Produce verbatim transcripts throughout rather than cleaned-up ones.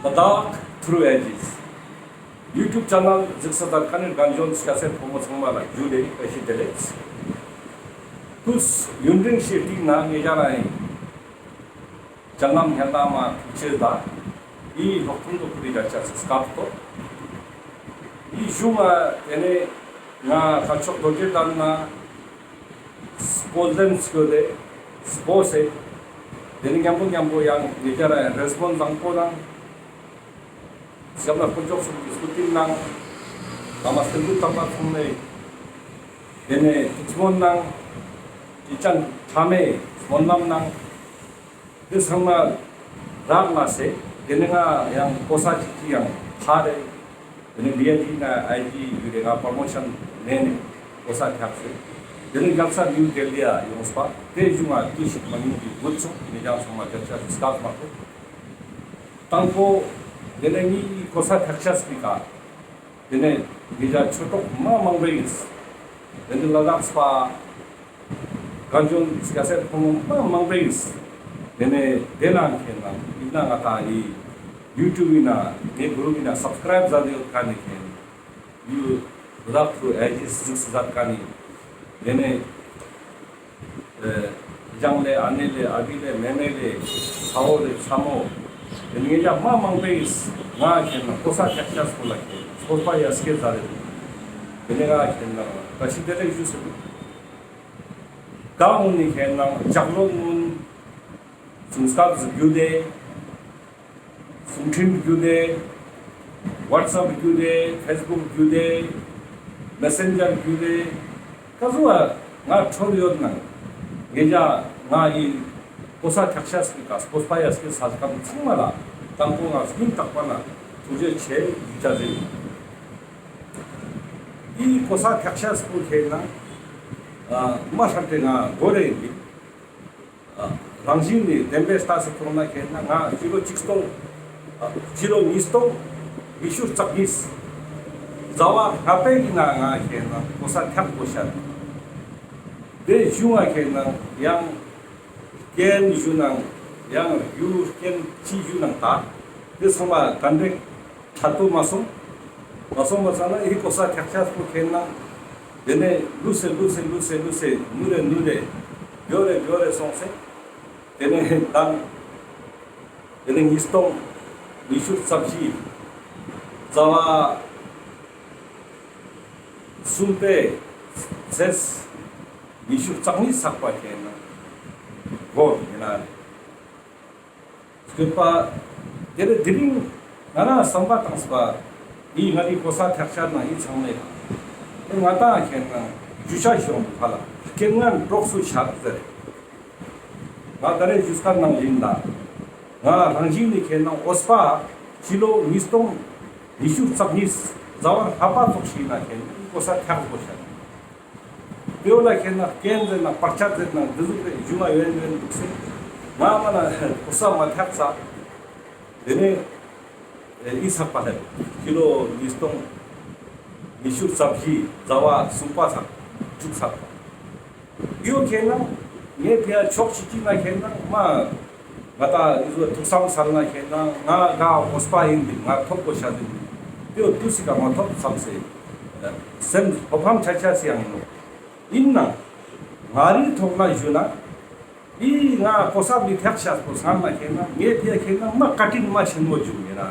ལ་དྭགས་ཐུརུ་ཨེ་ཇིས་ཡུ་ཊུབ་ཆེ་ནལ་གཟིགས་ས་དང་ཁ་ནི་རྒན་གཞོན་སྐྱ་སེར་ཕོ་མོ་ཚང་མ་ལ་ཇུ་ལེ་བཀྲ་ཤིས་བདེ་ལེགས། ཏུས་ཡུན་རིང་ཞིག་རྟིང་ན་ངེད་ཅག་རང་ཡིན། ཅང་ངམ་ཉན་ད་མ་ཐུག་ཅེས་ད་ཨི་ལོག་ཐུང་དུ་ཁུ་རི་རྒྱ་ཆ་སི་སྐབས་ཏོ། ཨི་གཞུང་ང་དེ་ནས་ང་ཁ་ཕྱོགས་རྡོ་རྗེ་གདན་ན་སྤོ་ལེན་སྐྱོད་དེ་སྤོ་སེ། དེ་ནས་མཉམ་པོ་མཉམ་པོ་ཡང་ངེད་ཅག་རང་ཡང་རེ་སྤོན་བཟང་པོ་དང་སྐྱབས་ལ་དཀོན་མཆོག་གསུམ་གྱི་སྐུ་དྲིན་ནང་། ད་མ་སྟེ་ལུགས་དམ་པ་ཚང་མས་དེ་ནས་ཐུགས་སྨོན་ནང་། ཅི་ཅང་ཕྲ་མའི་སྨོན་ལམ་ནང་། དེ་ཚང་མ་རག་མ་སེ། དེ་ནས་ང་ཡང་གོ་ས་ཅིག་ཅི་ཡང་ཕ་རེ། དེ་ནས་ལི་ཨ་ཇི་ན་ཨའི་ཇི་ཡུ་རེ་ང་པྲོ་མོ་ཤན་ནས་ནས་གོ་ས་ཐག་སེ། དེ་ནས་རྒྱལ་ས་ནིའུ་ཌེ་ལི་ཡ་ཡོངས་པ་དེ་གཞུང་ང་དུས་ཤིག་མ་ཡིན་གྱི་བུད་སོང་། ངེད་ཅག་ཚང་མ་རྒྱལ་ས་སི་སྐབས་མ་ཐུབ། དང་པོ་དེ་ནས་ངའི་གོ་ས་ཐག་ཆ་སི་ཀ་དེ་ནས་ངེད་ཅག་ཆོས་གྲོགས་མ་མང་པོ་ཡིན། དེ་ནས་ལ་དྭགས་པ་རྒན་གཞོན་སྐྱ་སེར་ཕོ་མོ་མ་མང་པོ་ཡིན། དེ་ནས་དེ་ནང་མཁྱེན་ན་ཡིན་ན་ང་ད་ཡི་ཡུ་ཊུབ་ཡིན་ན་ངའི་གུ་རུབ་ཡིན་ན་སབ་སི་ཀ་རའིབ་མཛད་དེ་ཡོད་མཁན་ནི་མཁྱེན། ཡུ་ལ་དྭགས་ཐུརུ་ཨེ་ཇིས་གཟིགས་སུ་མཛད་མཁན་ནི། དེ་ནས་ཨ་ཞང་ལེ་ཨ་ནེ་ལེ་ཨ་བི་ལེ་མེ་མེ་ལེ་ཚ་བོ་ལེ་ཚ་མོ། དེ་ནས་ངེད་ཅག་མ་མང་པོ་ཡིན། ང་མཁྱེན་ན་གོ་ས་ཐག་ཆ་སི་སྐོར་ལ་མཁྱེན། སྤོབས་པ་ཡ་སྐྱེད་མཛད་དེ། དེ་ནས་ང་མཁྱེན་ན་བཀྲ་ཤིས་བདེ་ལེགས་ཞུ་སེ་འདུག། ཀ་འོང་ནི་མཁྱེན་ན་ལྕགས་ལོ་ངུན་གསུང་སྐབས་བརྒྱུད་དེ། གསུང་འཕྲིན་བརྒྱུད་དེ། ཝཊ་སེབ་བརྒྱུད་དེ། ཕེས་བུག་བརྒྱུད་དེ། མེ་སེན་ཇར་བརྒྱུད་དེ། ཀ་ཟུག་ང་འཕྲོད་ཡོད་ནང་ངེད་ཅག་ང་ཡི་གོ་ས་ཐག་ཆ་སི་ཀ་སྤོབས་པ་ཡ་སྐྱེད་ས་སྐབས་ཚང་མ་ལ་དང་པོ་ང་སྙིང་ཐག་པ་ན་ཐུགས་རྗེ་ཆེ་ཞུ་ཅེས་ཡིན། ཨི་གོ་ས་ཐག་ཆ་སི་སྐོར་མཁྱེན་ན་མ་ཧྲ་ཏེ་ང་གོ་རེ་ཡིན། རང་བཞིན་ནི་བདེན་པའི་ལྟ་སེ་མཐོང་ན་མཁྱེན་ན་ང་སྤྱི་ལོ་ཆིག་སྟོང་། སྤྱི་ལོ་ཉིས་སྟོང་ཉི་ཤུ་རྩ་གཉིས་ཟླ་བ་ལྔ་པའི་ཀ་ན་ང་མཁྱེན་ན་གོ་ས་ཐག་པོ་ཤར། དེ་གཞུང་ང་མཁྱེན་ན་ཡང་རྐྱེན་ཞུ་ནང་ཡང་རྒྱུ་རྐྱེན་ཅི་ཞུ་ནང་ད་དེ་ཚང་མ་ག་འདྲེ། ཆ་ཏོ་མ་སོང་། མ་སོང་མ་ཚང་ན་ཨི་གོ་ས་ཐག་ཆ་སི་སྐོར་མཁྱེན་ན། དེ་ནས་ལུས་སེ་ལུས་སེ་ལུས་སེ་ལུས་སེ་ནུ་རེ་ནུ་རེ་འགྱོ་རེ་འགྱོ་རེ་སོང་སེ། དེ་ནས་དང་། དེ་ནས་ཉིས་སྟོང་ཉི་ཤུ་རྩ་བཞི་ཟླ་བ་གསུམ་པའི་ཚེས་ཉི་ཤུ་རྩ་གཉིས་ཚག་པ་མཁྱེན་ན་གོ་ཡིན་ན། སྐྱོད་པ། དེ་ནས་དེ་རིང་ང་རང་བསམ་པ་བཏང་སྤ། འི་ང་རི་གོ་ས་ཐག་ཆ་ན་འི་ཚང་མས་ང་ཏང་མཁྱེན་ན་རྒྱུ་ཆ་ཞིག་ཡོང་ཕ་ལ་རྐྱེན་ངན་གྲོགས་སུ་ཆགས་ཟེར། ང་ད་རེས་ཞུས་ཁན་ནང་བཞིན་ལ་ང་རང་བཞིན་ནི་མཁྱེན་ན་འོས་པ་སྤྱི་ལོ་ཉིས་སྟོང་ཉི་ཤུ་རྩ་གཉིས་ཟླ་བ་ལྷག་པ་ཙོགས་ཤིག་ན་མཁྱེན་ན་གོ་ས་ཐག་པོ་ཆགས། དེ་བོ་ལ་མཁྱེན་ན་རྐྱེན་ཟེར་ན་བར་ཆད་ཟེར་ན་འདི་ཟུག་རེ་ཞུ་མ་ཡོན་ཡོན་འདུག་སེ། ང་མ་ན་གོ་ས་མ་ཐག་ས། དེ་ནས་ཨི་ཚག་པ་ལ་ཀི་ལོ་ཉིས་སྟོང་ཉི་ཤུ་རྩ་བཞི་ཟླ་བ་གསུམ་པ་ཚག་བཅུ་ཚག་པ། ཡོད་མཁྱེན་ན་ངའི་ཕི་ཡ་ཕྱོགས་གཅིག་གཅིག་ན་མཁྱེན་ན་མ། ང་ཏང་འི་ཟུག་ཐུགས་བསམ་སལ་ན་མཁྱེན་ན་ང་ག་འོས་པ་ཡིན་འདི་ང་ཐོབ་གོ་ཤ་འདི་དེ་བོ་དུས་སི་ཀ་མ་ཐོབ་བསམ་སེ། སེམས་ཕོ་ཕམ་ཆ་ཆ་སི་ཡང་ཡིན་ནོ། ཡིན་ན་ང་རིའི་ཐོག་ན་ཞུ་ན་འི་ང་གོ་ས་མི་ཐེག་ཤ་སྤོ་སང་ན་མཁྱེན་ན་ངའི་ཕི་ཡ་མཁྱེན་ན་མ་བཀའ་དྲིན་མ་ཆེན་མོ་བྱུང་ཡིན་ན།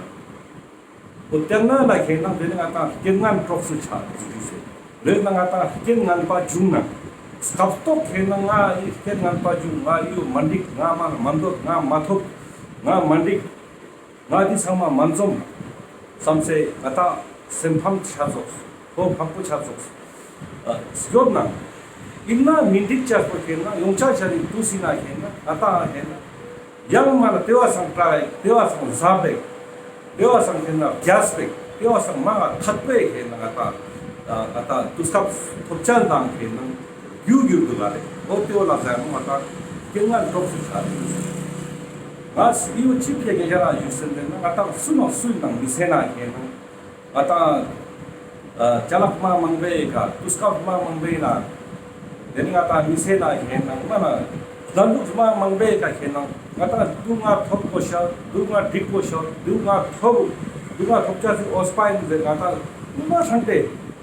འོ་དེ་ན་ལ་མཁྱེན་ན་དེ་ནི་ང་ཏང་རྐྱེན་ངན་གྲོགས་སུ་ཆགས་ཟེར་རེད་ན་ང་ཏང་རྐྱེན་ངན་པ་བྱུང་ན་སྐབས་ཐོག་མཁྱེན་ན་ང་ཡི་རྐྱེན་ངན་པ་བྱུང་ང་ཡུ་མ་འགྲིག་ང་མ་མ་འདོད་ང་མ་ཐོབ་ང་མ་འགྲིག་ང་འདི་ཚང་མ་མ་འཛོམས་བསམ་སེ་ང་ཏང་སེམས་ཕམ་ཆ་ཙོགས་ཕོ་ཕམ་པོ་ཆ་ཙོགས་སྐྱོབ་ན་ཡིན་ན་མི་འགྲིག་ཅག་པོ་མཁྱེན་ན་ཡོང་ཆ་ཆ་རིག་ཏུ་སི་ན་མཁྱེན་ན་ང་ཏང་མཁྱེན་ན། ཡང་མ་ན་དེ་བ་སང་ཏྲ་ཡེ་དེ་བ་སང་ཟ་བེག་དེ་བ་སང་མཁྱེན་ན་རྒྱས་བེག་དེ་བ་སང་མ་ང་ཐད་པེ་མཁྱེན་ན་ང་ཏང་ང་ཏང་དུས་སྐབས་ཐོབ་ཆ་དང་མཁྱེན་ན་རྒྱུ་རྒྱུ་འདུག་ག་ལེ། འོ་དེ་བ་ལ་ཟ་ཡང་ང་ཏང་རྐྱེན་ངན་གྲོགས་སུ་ཆགས་འདུག་ཟེར། ང་སི་ཡོ་ཅི་ཕི་ཡ་རྒྱ་ཆ་ར་ཡུག་སེ་འདེན་ན་ང་ཏང་སུ་ནང་སུ་ཡིན་ནང་མི་སེ་ན་མཁྱེན་ན། ང་ཏང་ཅ་ལག་མ་མང་པོའི་ཀ་དུས་སྐབས་མ་མང་པོའི་ནང་དེ་ནི་ང་ཏང་མི་སེ་ན་མཁྱེན་ན་མ་ན་ ལ་ལུགས་མ་མང་པོའི་ཀ་ཁེ་ན་ང་ཏང་སྡུག་བསྔལ་ཐོབ་དགོས་ཤ། སྡུག་བསྔལ་འགྲིག་དགོས་ཤ། སྡུག་བསྔལ་ཐོབ། སྡུག་བསྔལ་ཐོབ་ཅེས་སི་འོས་པ་ཡིན་ཟེར་ང་ཏང་མ་ཧྲན་ཏེ་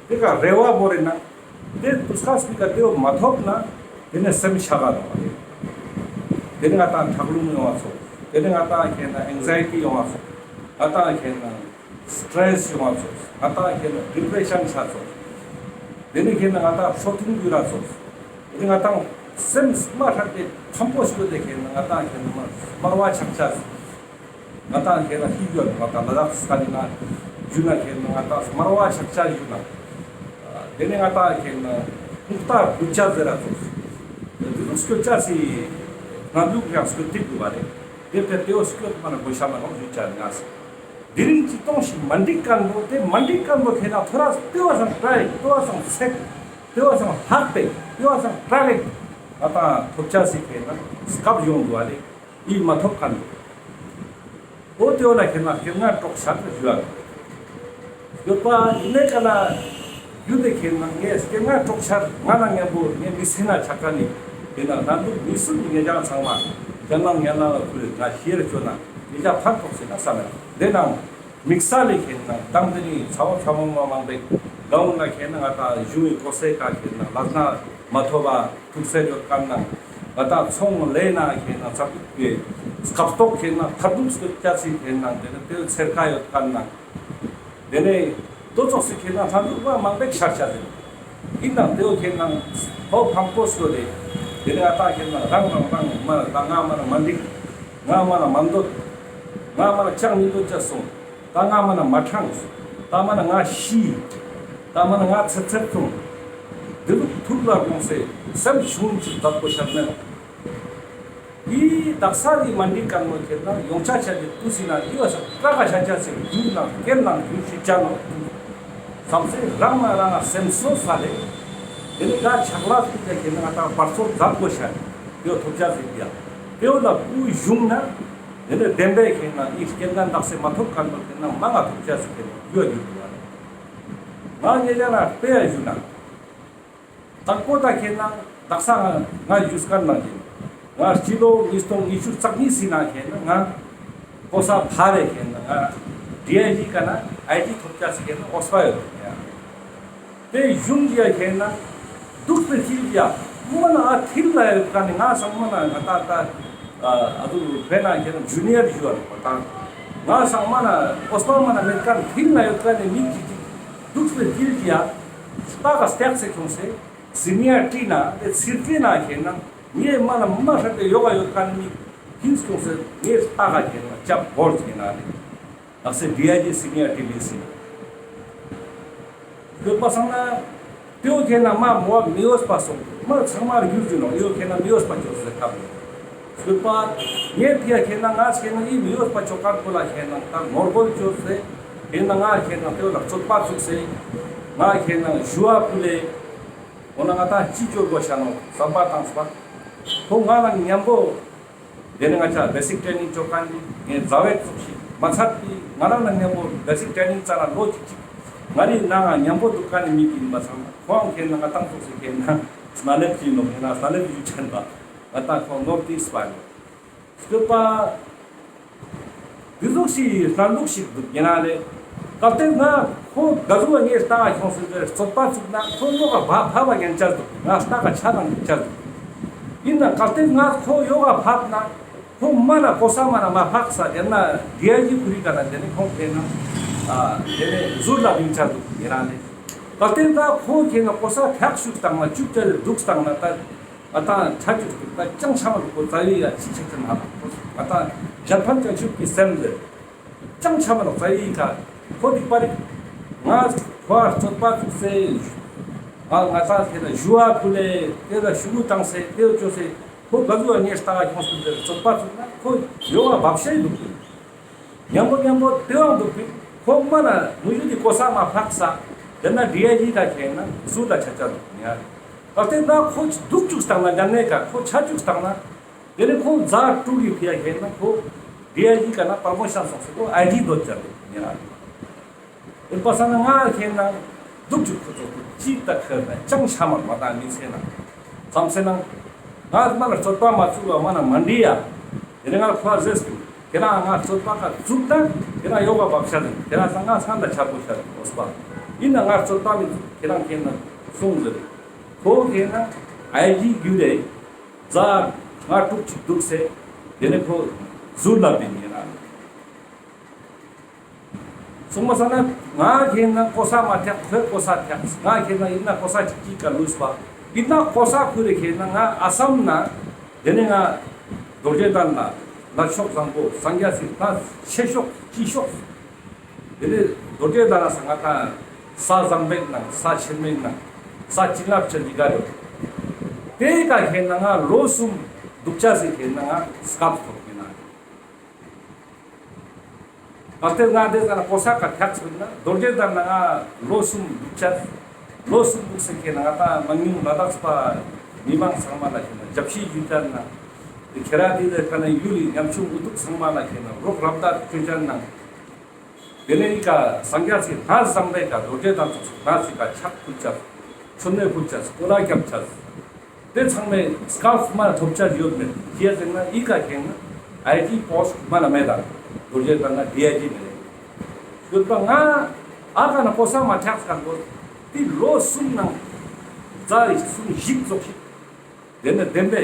དེ་ཀ་རེ་བ་བོར་རེ་ན། དེ་དུས་སྐབས་སི་ཀ་དེ་བོ་མ་ཐོབ་ན་དེ་ནས་སེམས་ཤ་ག་རུང་བ་རེད། དེ་ནས་ང་ཏང་ཁྲག་རླུང་ཡོང་བ་ཚོ། དེ་ནས་ང་ཏང་ཁེ་ན་ཨེང་ཛའི་ཊི་ཡོང་བ་ཚོ། ང་ཏང་ཁེ་ན་སི་ཊྲེས་ཡོང་བ་ཚོ། ང་ཏང་ཁེ་ན་ཌི་པྲེ་ཤན་ཆ་ཚོ། དེ་ནས་ཁེ་ན་ང་ཏང་ཤོ་ཐུང་འགྱུར་ར་ཚོ། དེ་ནས་ང་ཏང་སེམས་མ་ཧྲན་ཏེ་ཁམ་པོ་ཞིག་ཡོད་དེ་ཁེ་ན་ང་ཏང་ཁེ་ན་མ་དམར་བ་ཆགས་ཆ་ཚོ། ང་ཏང་ཁེ་ན་ཧི་གྱོད་ང་ཏང་ལ་དྭགས་སི་ཀ་ནི་ན་ཞུ་ན་ཁེ་ན་ང་ཏང་དམར་བ་ཆགས་ཆ་ཞུ་ན། དེ་ནས་ང་ཏང་ཁེ་ན་སྨུག་རྟ་འབུད་ཆ་ཟེར་ར་ཚོ། དེ་ཚོ་སྐྱོད་ཆ་སི་ང་ལུགས་ཡང་སྐྱོད་ཐིག་དགོས་པ་རེད། དེ་ཕེ་དེ་བོ་སྐྱོད་མ་ན་དགོས་ཤ་མ་ནོག་ཞུ་ཆ་ང་སི། དེ་རིང་ཅི་གཏོང་ཞིག་མ་འགྲིག་མཁན་པོ་དེ་མ་འགྲིག་མཁན་པོ་ཁེ་ན་ཐོ་རས་དེ་བ་སང་ཏྲ་ཡེ་དེ་བ་སང་ཚེག་དེ་བ་སང་ལྷག་པེ་དེ་བ་སང་ཏྲ་ཡེ་ང་ཏང་ཐོབ་ཆ་སི་ཁེ་ན་སྐབས་ཡོང་དགོས་པ་རེད། ཨི་མ་ཐོབ་མཁན་པོ། འོ་དེ་བོ་ལ་ཁེ་ན་སྐྱེ་ངན་གྲོགས་ཤར་དུ་ཞུ་བ་ཡོད་པ་ཡིན་ནའི་ཀ་ན་རྒྱུ་དེ་ཁེ་ན་ངས་སྐྱེ་ངན་གྲོགས་ཤར་ང་ན་མཉམ་པོ་ངས་མི་སེ་ན་ཆ་ཀ་ནི་དེ་ན་ན་འདུག་མི་སུ་ནི་ངེད་ཅག་ཚང་མ་རྒྱ་ནང་ངེད་ནང་ལ་ཁུལ་ང་ཤེར་བཅོ་ན་ངེད་ཅག་ཕན་ཐོགས་སེ་ན་བསམ་ཡང་དེ་ནང་དམིགས་བསལ་ལས་ཁེ་ན་དང་དེ་ནི་ཚ་བོ་ཚ་མོ་མ་མང་པོའི་ལ་འོང་ན་ཁེ་ན་ང་ཏང་གཞུང་གི་གོ་སའི་ཀ་ཁེ་ན་ལ་ན་མ་ཐོབ་པ། ཐུག་སེ་ཡོད་མཁན་ནང་ང་ཏང་ཚོང་ལས་ན་ཁེ་ན་ཚ་ཕུག་གི་སྐབས་ཐོག་ཁེ་ན་ཐར་འདུག་སྐྱ་སི་ཁེ་ན་དེ་ནས་དེ་ཚེར་ཁ་ཡོད་མཁན་ནང་དེ་ནས་དོ་ཚོགས་སི་ཁེ་ན་ཐར་འདུག་པ་མང་པོ་ཤར་ཤར་ཟེར་ཡིན་ནང་དེ་བོ་ཁེ་ན་ཧོ་ཕམ་པོ་སོ་རེ་དེ་ནས་ང་ཏང་ཁེ་ན་རང་རང་རང་མ་ན་ང་མ་ན་མ་འགྲིག་ང་མ་ན་མ་འདོད་ང་མ་ན་ཅང་མི་འདོད་ཅེས་སོང་། ད་ང་མ་ན་མ་ཁྲང་། ད་མ་ན་ང་ཤི། ད་མ་ན་ང་ཚེ་ཚེ་ཐུང་། འདི་ལུགས་ཐུགས་ལ་དགོངས་སེ་སེམས་ཆུང་ཅིག་བདག་པོ་ཤར་ནས། འི་དག་ས་འི་མ་འགྲིག་མཁན་པོ་ཁེ་ན་ཡོང་ཆ་ཆ་དེ་དུས་སི་ན་འི་བ་ས་ཀ་ཀ་ཆ་ཆ་སེ་རྒྱུ་ནང་རྐྱེན་ནང་རྒྱུ་ཞིག་ཅང་ནོ། བསམ་སེ་རང་ན་རང་ང་སེམས་གསོ་ས་ལེ། དེ་ནི་ཀ་ཆག་ལ་སུ་ཀ་ཁེ་ན་ང་ཏང་བར་ཚོ་མཛད་དགོས་ཤ་དེ་བོ་ཐོབ་ཆ་ཟིག་ཡ། དེ་བོ་ལ་སྐུ་གཞུང་ན། དེ་ནས་བདེན་པའི་ཁེ་ན་འི་རྐྱེན་ངན་དག་སེ་མ་ཐོབ་མཁན་པོ་ཁེ་ན་མ་ང་ཐོབ་ཆ་ཟིག་ཁེ་ན་ཡོད་ཡོད་ཡོད། ང་ཉེ་ཆ་ན་དཔེ་ཡ་ཞུ་ན། དང་པོ་ད་ཁེ་ན་དག་ས་ང་ང་ཡུས་ཀར་ནང་བཞིན་ང་སྤྱི་ལོ་ཉིས་སྟོང་ཉི་ཤུ་རྩ་གཉིས་སི་ནང་ཁེ་ན་ང་གོ་ས་ཕར་རེ་ཁེ་ན་ང་ཌི་ཨའི་ཇི་ཀ་ན་ཨའི་ཊི་ཐོབ་ཆ་ཟིག་ཁེ་ན་འོས་པ་ཡོད་ཡ། དེ་གཞུང་གི་ཡ་ཁེ་ན་འདུག་པའི་ཐིལ་གྱི་ཡ། མ་ན་ཨ་ཐིལ་ལ་ཡོད་ཀ་ནི་ང་སང་མ་ན་ང་ད་ད་ཨ་དུ་བེ་ན་ཁེ་ན་ཇུ་ནི་ཡར་ཞུ་བ་ད་ང་སང་མ་ན་འོས་པ་མ་ན་མེད་ཀ་ནི་ཐིལ་ལ་ཡོད་ཀ་ནི་མི་གཅིག་གཅིག་འདུག་པའི་ཐིལ་གྱི་ཡ། ལྟ་ག་སྟེགས་སེ་ཁྱོངས་སེ་སི་ནི་ཡར་ཊི་ན་དེ་ཚིར་ཀེ་ན་ཁེ་ན་ངས་མ་ན་མ་ཧྲ་ཏེ་ཡོད་ཀ་ཡོད་ཀ་ནི་མི་ཐིལ་ཁྱོངས་སེ་ངས་ལྟ་ག་ཁེ་ན་ཅབ་བོར་ཁེ་ན་རེ། ལགས་སེ་ཌི་ཨའི་ཇི་སི་ནི་ཡར་ཊི་ལེ་སི་ཡོད་པ་སང་ན་དེ་བོ་ཁེ་ན་མ་མོ་བ་མི་འོས་པ་སོང་མ་ཚང་མར་གྱུར་གྱུར་ནོ་ཡོད་ཁེ་ན་མི་འོས་པ་ཅོ་ཟེར་ཁབ་ཡོད་པ་ངའི་ཕི་ཡ་ཁེ་ན་ང་ཁེ་ན་ཨི་མི་འོས་པ་ཅོ་ཀར་པོ་ལ་ཁེ་ན་ད་ངོ་རྒོལ་ཅོ་ཟེར་ཁེ་ན་ང་ཁེ་ན་དེ་བོ་ལ་རྩོད་པ་ཚུགས་སེ་ང་ཁེ་ན་ཞུ་བ་ཕུལ་ལེ། འོ་ན་ང་ད་ཅི་ཅོ་དགོས་ཤ་ནོ་བསམ་པ་བཏང་སོ། ཁོ་ང་ལ་མཉམ་པོ། དེ་ནས་ང་ཅག་བེ་སིག་ཊྲེ་ནིང་ཅོ་མཁན་ནི་ངའི་མཛའ་བོའི་ཚོགས་ཤིག་མ་ཚད་པའི་ང་རང་ལ་མཉམ་པོ་བེ་སིག་ཊྲེ་ནིང་ཙ་ན་ལོ་གཅིག་ཅིག་ང་རི་ནང་ང་མཉམ་པོ་འདུག་མཁན་ནི་མི་ཡིན་པ་ཚང་མ་ཁོང་ཁེ་ན་ང་ཏང་ཚོགས་སི་ཁེ་ན་སྣ་ལེབ་ཅིག་ནོ་ཁེ་ན་སྣ་ལེབ་ཡུ་ཆན་པ་ང་ཏང་ཁོང་ནོར་ཏིག་སི་པ་ཡིན། སྐྱོད་པ། འདི་ཟུག་ཤིག་སྣ་ལུག་ཤིག་འདུག་ཡིན་ན་ལེ། གལ་ཏེ་ང་ཁོ་ག་ཟུག་ངའི་ལྟ་ག་ཁྱོངས་སུ་རྩོད་པ་ཚུགས་ན་ཁོ་ལོག་ག་བ་ཕ་བ་ཡན་ཆད་འདུག་ང་ལྟ་ག་ཆ་དང་ཡན་ཆད་འདུག་ཡིན་ན་གལ་ཏེ་ང་ཁོ་ཡོག་ག་ཕབ་ན་ཁོ་མ་ན་གོ་ས་མ་ན་མ་ཕག་ས་དེ་ན་ཌི་ཨའི་ཇི་ཁུ་རི་ཀ་ན་དེ་ནི་ཁོང་ཁེ་ན་ཨ་དེ་ནི་ཟུར་ལ་ཡན་ཆད་འདུག་ཡིན་ན་ལེ། གལ་ཏེ་ང་ཁོ་ཁེ་ན་གོ་ས་ཐག་ཤུགས་བཏང་ན་བཅུག་ཅ་ལེ་འདུག་བཏང་ན་ད། ང་ཏང་ཆ་ཅུག་ཏུ་ད་ཅང་ཆ་མ་ལུག་པོ་རྩ་བའི་ཡ་ཅི་ཆ་ཅན་ཧ་ལ་ཁོ་ང་ཏང་གཞན་ཕན་ཅང་ཆུབ་ཀྱི་སེམས་ཟེར་ཅང་ཆ་མ་ལུག་རྩ་བའི་ཀ་ཁོ་འདི་པ་རི་ང་ཁོ་རྩོད་པ་ཚུགས་སེ་ང་ང་ཏང་ཁེ་ན་ཞུ་བ་ཕུལ་ལེ་དེ་ལ་ཞུ་བ་བཏང་སེ་དེ་ལ་ཅོ་སེ་ཁོ་ག་ཟུག་ངའི་ལྟ་ག་ཁྱོངས་སུ་ཟེར་རྩོད་པ་ཚུགས་ན་ཁོ་ཡོག་ག་བབ་ཤེས་འདུག་གི། མཉམ་པོ་མཉམ་པོ་དེ་བང་འདུག་པས་ཁོ་མ་ན་མུ་ཡུ་དི་གོ་ས་མ་ཕག་ས་དེ་ན་ཌི་ཨའི་ཇི་ད་ཁེ་ན་ཟུར་ད་ཆ་ཆ་འདུག་ཉ། ད་དེ་ན་ཁོ་འདུག་བཅུག་སྟངས་ན་ཉ་ནས་ཀ་ཁོ་ཆ་བཅུག་སྟངས་ན་དེ་ནི་ཁོ་ཛ་དྲུག་གི་ཕི་ཡ་ཁེ་ན་ཁོ་ཌི་ཨའི་ཇི་ཀ་ན་པར་མོ་ཤན་སོང་སེ་ཁོ་ཨའི་ཌི་འདོད་ཅ་འདུག་ཉ། ཨེ་པ་ས་ན་ང་ཁེ་ན་འདུག་བཅུག་ཁོ་ཚོ་ཅི་ད་ཁེ་ན་ཅང་ཆ་མ་མ་ད་མི་ཚེ་ན་ཙམ་སེ་ན། ང་མ་ན་རྩོད་པ་མ་བཙུགས་པ་མ་ན་མ་འདྲི་ཡ། དེ་ནས་ང་ཁོ་ལ་ཟེར་སྐྱོད། ཁྱེད་རང་ང་རྩོད་པ་ཁ་བཙུགས་ན་ཁྱེད་རང་ཡོག་ག་བབ་ཤ་ཟིན། ཁྱེད་རང་ས་ང་སང་ད་ཆ་པོ་ཤ་ཟིན་འོས་པ། ཡིན་ན་ང་རྩོད་པ་མི་བཙུགས། ཁྱེད་རང་ཁྱེད་ན་སོང་ཟེར། ཁོ་ཁྱེད་ན་ཨའི་ཇི་གྱུར་རེ་ཛ་ང་དྲུག་ཅིག་འདུག་ཟེར། དེ་ནས་ཁོ་ཟུར་ལ་བིན་ཡིན་ན། སོང་མ་ས་ན་ང་ཁྱེད་ན་གོ་ས་མ་ཐེག། ཁོས་གོ་ས་ཐེག། ང་ཁྱེད་ན་ཡིན་ན་གོ་ས་ཅིག་ཅིག་ག་ལུས་པ། ཡིན་ན་གོ་ས་ཁུར་རེ་ཁྱེད་ན་ང་ཨ་སམ་ན་དེ་ནས་ང་རྡོ་རྗེ་གདན་ལ་ལ་ཤོག་བཟང་པོ་སངས་རྒྱས་སི་ད་ཆེ་ཤོག་ཅི་ཤོག། དེ་ནས་རྡོ་རྗེ་གདན་ལ་ས་ང་ད་ས་བཟང་པེག་ནང་ས་ཆེན་མེག་ནང་ས་ཅི་ལབ་ཆ་ཅི་ག་རེ། དེ་ཀ་ཁྱེད་ན་ང་ལོ་གསུམ་འདུག་ཆ་སི་ཁྱེད་ན་ང་སྐབས་ཐོབ་ཡིན་ན། ཨ་ཏེ་ང་དེ་ཟ་ན་གོ་ས་ཀ་ཐག་ཚོད་ན་རྡོ་རྗེ་གདན་ན་ང་ལོ་གསུམ་འདུག་ཆ། ལོ་གསུམ་འདུག་ཟེར་ཁྱེད་ན་ང་ད་མང་ཉུང་ལ་དྭགས་པ་མི་མང་ཚང་མ་ལ་ཁྱེད་ན་ཞབས་ཕྱི་ཞུ་ཆ་ན། དེ་ཁྱེད་རང་དེ་ལས་ཀ་ན་ཡུལ་ལི་ཉམ་ཆུང་འུ་ཐུག་ཚང་མ་ལ་ཁྱེད་ན་རོགས་རམ་དར་སྤྲོད་ཆ་ན། དེ་ནས་ཨི་ཀ་སངས་རྒྱས་སི་གནས་བཟང་པོའི་ཀ་རྡོ་རྗེ་གདན་ཚོགས་སུ་གནས་སི་ཀ་ཕྱག་ཕུལ་ཆ། མཆོད་མེ་ཕུལ་ཆ། སྐོར་ར་རྒྱབ་ཆ། དེ་ཚང་མའི་སྐབས་མ་ཐོབ་ཆ་ཡོད་མེད་ཅི་ཡ་ཟེར་ན་ཨི་ཀ་ཁེན་ན་ཨའི་ཇི་པོསྟ་མ་ན་མེད་ད། རྡོ་རྗེ་གདན་ན་ཌི་ཨའི་ཇི་མེད། ཡོད་པ་ང་ཨ་ཀ་ན་གོ་ས་མ་ཐག་ཁན་པོ་དེ་ལོ་གསུམ་ནང་ཛ་ཡི་གསུམ་བཞི་ཙོགས་ཤིག་དེ་ནས་བདེན་པས། དེ་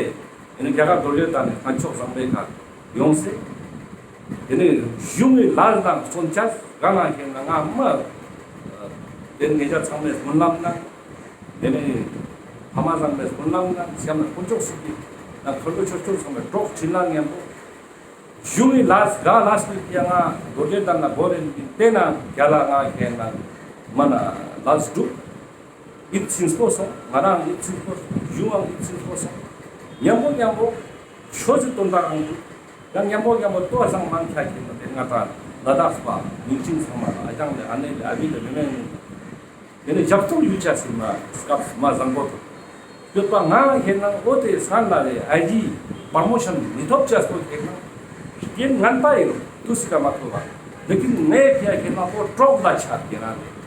ནས་རྒྱ་གར་རྡོ་རྗེ་གདན་ནས་ལྷ་མཆོག་བཟང་པོའི་ཁ་ཡོང་སེ། དེ་ནས་གཞུང་གི་ལས་དང་སོན་ཆ་ག་ན་ཁེན་ན་ང་མ། དེ་ནས་ང་ཚང་མས་སྨོན་ལམ་ན། དེ་ནས་ཕ་མ་ཚང་མས་སྨོན་ལམ་ན་སེམས་ན་དཀོན་མཆོག་གསུམ་གྱི་ན་ཐོར་བུ་ཆོས་སྐྱོང་ཚང་མས་གྲོགས་ཁྲིད་ན་མཉམ་པོ། གཞུང་གི་ལས་ག་ལས་ཀྱི་ཡང་ང་རྡོ་རྗེ་གདན་ན་འགོ་རེན་གྱི་དེ་ན་རྒྱ་ལ་ང་ཁེན་ན་མ་ན་ལས་སྒྲུབ། ཡིད་ཚིམ་པོ་སོང་། ང་རང་ཡིད་ཚིམ་པོ་སོང་། གཞུང་ཡང་ཡིད་ཚིམ་པོ་སོང་། མཉམ་པོ་མཉམ་པོ་ཆོས་ཀྱི་དོན་དག་རང་དུ་ཡང་མཉམ་པོ་མཉམ་པོ་ལྟོ་བཟང་མང་ཁྱ་ཁྱེར་ན་དེ་ང་དང་ལ་དྭགས་པ་མིང་ཆེན་ཚང་མ་ལ་ཨ་ཅང་ལས་ཨ་ནེ་ལས་ཨ་བི་ལས་མེ་མེ་དེ་ནས་རྒྱབ་སྐྱོར་ཡོད་ཆ་སི་མ་སྐབས་མ་བཟང་པོ་ཐོབ་ཡོད་པ། ང་ཁེན་ན་འོ་དེ་སང་ལ་རེ་ཨའི་ཇི་པར་མོ་ཤན་མི་ཐོབ་ཆ་སོ་ཁེན་ན་རྐྱེན་ངན་པ་ཡིན་དུས་སི་ཀ་མ་ཐོབ་པ། ལེ་ཀིན་ངའི་ཕི་ཡ་ཁེན་ན་འོ་གྲོགས་ལ་ཆ་ཁེན་ན་རེ།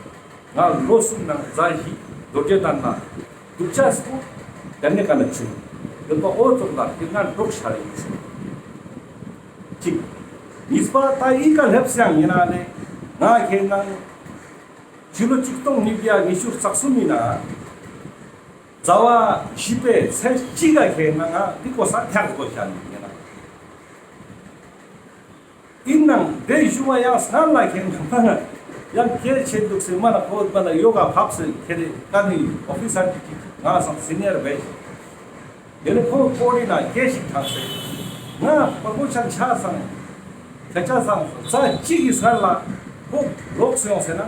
ང་ལོ་གསུམ་ནང་ཟླ་བཞི་རྡོ་རྗེ་གདན་ན་འདུག་ཆ་སྐུ་དེ་ནས་ཀ་ན་བྱུང་ཡོད་པ། འོ་ཙོགས་ལ་དེ་ང་འགྲོགས་ཤར་ཡིན་ཞུ། གཅིག་གཉིས་པ་ད་ཨི་ཀ་ལེབ་སང་ཡིན་ན་ནི་ང་ཁེན་ན་ཕྱི་ལོ་ཆིག་སྟོང་ཉིས་བརྒྱ་ཉི་ཤུ་རྩ་གསུམ་ཡིན་ན་ཟླ་བ་བཞི་པའི་ཚེས་གཅིག་ག་ཁེན་ན་ང་འདི་གོ་ས་ཐག་དགོས་ཤ་ནི་ཡིན་ན། ཡིན་ནང་དེ་ཞུ་བ་ཡང་སྔར་ལ་ཁེན་ན་མ་ན་ཡང་སྐད་ཆེ་འདུག་སེ་མ་ན་ཁོ་མ་ན་ཡོ་ག་ཕབ་སེ་ཁེ་རེ་ཀ་ནི་ཨོ་ཕི་སར་ཅིག་ཅིག་ང་སང་སི་ནི་ཡར་བེ་ཤི། དེ་ནས་ཁོ་ཀོ་རི་ན་སྐད་ཞིག་ཐང་སེ་ང་པ་གོ་ཆ་ཆ་སང་ཁ་ཆ་སང་ས་གཅིག་གི་སར་ལ་ཁོ་ལོག་སེ་ཡོང་སེ་ན།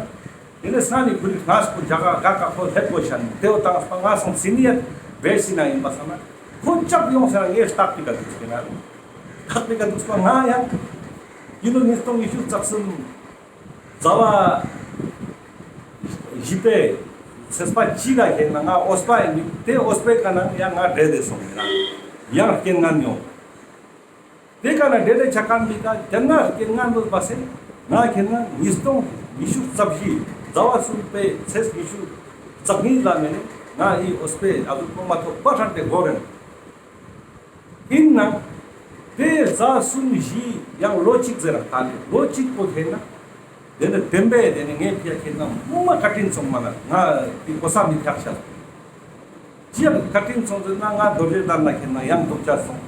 དེ་ནས་ས་ནི་ཁོ་རི་ནས་ཁོ་རྒྱ་གར་ག་ག་ཁོ་ལེབ་དགོས་ཤ་ནི་དེ་བོ་བཏང་སེ་ང་སང་སི་ནི་ཡར་བེ་ཤི་ན་ཡིན་པ་སང་ན་ཁོ་ཅག་ཡོང་སེ་ན་ངས་སྟག་པི་ཀ་འདུག་སེ་ན། ཐག་པའི་ཀ་འདུག་པ་ང་ཡང་ཀི་ལོ་ཉིས་སྟོང་ཉི་ཤུ་རྩ་གསུམ་ཟླ་བ་བཞི་པའི་ཚེས་པ་གཅིག་ལ་ཁེན་ན་ང་འོས་པ་ཡིན་དེ་འོས་པའི་ཀ་ན་ཡང་ང་བྲེལ་ཏེ་སོང་ཡིན་ན་ཡང་རྐྱེན་ངན་ཡོང་། དེ་ཀ་ན་བྲེལ་ཏེ་ཆ་ཀ་མི་ཀ་དེ་ན་རྐྱེན་ངན་འདུག་པ་སེ་ང་ཁེན་ན་ཉིས་སྟོང་ཉི་ཤུ་རྩ་བཞི་ཟླ་བ་གསུམ་པའི་ཚེས་ཉི་ཤུ་རྩ་གཉིས་ལ་མེ་ནི་ང་ཡི་འོས་པའི་ཨ་ཟུག་གོ་མ་ཐོབ་པ་ཧྲན་ཏེ་གོ་རེན། ཡིན་ནང་དེ་ཟླ་གསུམ་བཞི་ཡང་ལོ་གཅིག་ཟེར་ར་ད་ནི་ལོ་གཅིག་པོ་ཁེན་ན་དེ་ནི་བདེན་པས་དེ་ནི་ངའི་ཕི་ཡ་ཁེན་ན་མུ་མ་བཀའ་དྲིན་སོང་མ་ན་ང་དེ་གོ་ས་མི་ཐག་ཤ་སོང་། ཅི་ཡང་བཀའ་དྲིན་སོང་ཟེར་ན་ང་རྡོ་རྗེ་གདན་ན་ཁེན་ན་ཡང་འདུག་ཆ་སོང་།